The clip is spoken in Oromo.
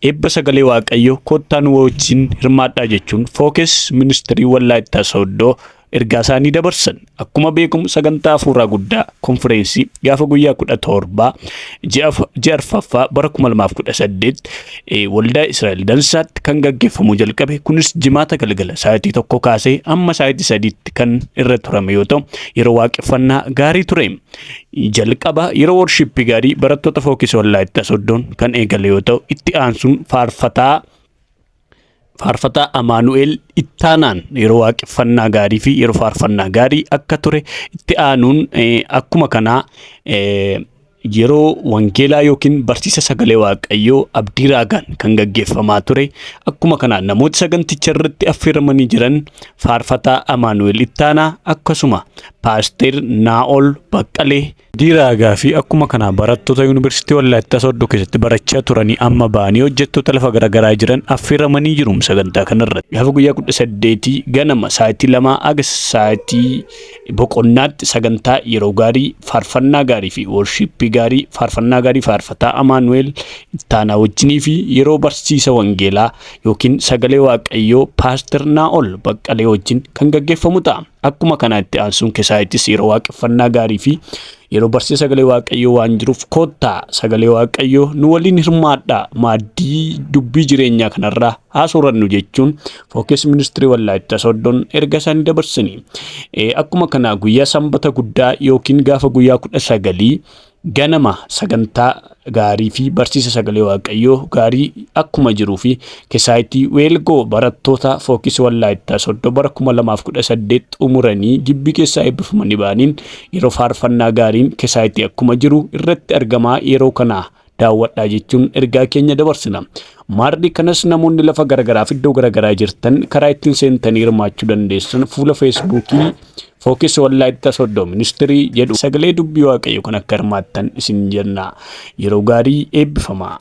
Eebba sagalee Waaqayyoo kottaa nu wajjin hirmaadhaa jechuun Focus Ministry Wallaayittaa Sooddoo ergaa isaanii dabarsan. Akkuma beekamu sagantaa hafuuraa guddaa konfireensii gaafa guyyaa 17 ji'a arfaffaa bara 2018 waldaa Israa'el Dansaatti kan gaggeeffamuu jalqabe kunis jimaata galgala sa'aatii 1 kaasee amma sa'aatii 3tti kan irra turame yoo ta'u yeroo waaqeffannaa gaarii ture. Jalqaba yeroo worshippii gaarii barattoota Fookis Wallaayittaa Sooddoon kan eegale yoo ta'u itti aansuun faarfataa Amaanu'eel Ittaanaan yeroo waaqeffannaa gaarii fi yeroo faarfannaa gaarii akka ture itti aanuun akkuma kanaa yeroo wangeelaa yookiin barsiisa sagalee Waaqayyoo Abdii Raagaan kan gaggeeffamaa ture akkuma kanaa namoota saganticha irratti affeeramanii jiran faarfataa Amaanu'eel Ittaanaa akkasuma Paaster Naa'ol Baqqalee Abdii Raagaa fi akkuma kanaa barattoota Yuunivarsiitii Wallaayittaa Sooddoo keessatti barachaa turanii amma ba'anii hojjettoota lafa garaagaraa jiran affeeramanii jiru sagantaa kanarratti. Gaafa guyyaa 18 ganama sa'aatii 2 haga sa'aatii boqonnaatti sagantaa yeroo gaarii faarfannaa gaarii fi worshiippii gaarii faarfannaa gaarii faarfataa Amaanu'eel Ittaanaa wajjinii fi yeroo barsiisa wangeelaa yookiin sagalee Waaqayyoo Paaster Naa'ol Baqqalee wajjin kan gaggeeffamu ta'a. Akkuma kanaa itti aansuun kesaayittis yeroo waaqeffannaa gaarii fi yeroo barsiisa sagalee Waaqayyoo waan jiruuf kottaa sagalee Waaqayyoo nu waliin hirmaadhaa maaddii dubbii jireenyaa kanarraa haa soorannu jechuun Focus Ministry Wallaayittaa Sooddoon erga isaanii dabarsanii. Akkuma kanaa guyyaa sanbata guddaa yookiin gaafa guyyaa 19 ganama sagantaa gaarii fi barsiisa sagalee Waaqayyoo gaarii akkuma jiruu fi kesaayitii weelgoo barattoota Fookis Wallaayittaa Soddoo bara 2018 xumuranii gibbii keessaa eebbifamanii ba'aniin yeroo faarfannaa gaariin kesaayitii akkuma jiru irratti argamaa yeroo kana daawwadhaa jechuun ergaa keenya dabarsina. Maarri kanas namoonni lafa garaagaraa fi iddoo garaagaraa jirtan karaa ittiin seentanii hirmaachuu dandeessan fuula Feesbuukii Focus Wallaayittaa Sooddoo Ministirii jedhu sagalee dubbii Waaqayyo kan akka hirmaattan isin jenna. Yeroo gaarii eebbifamaa.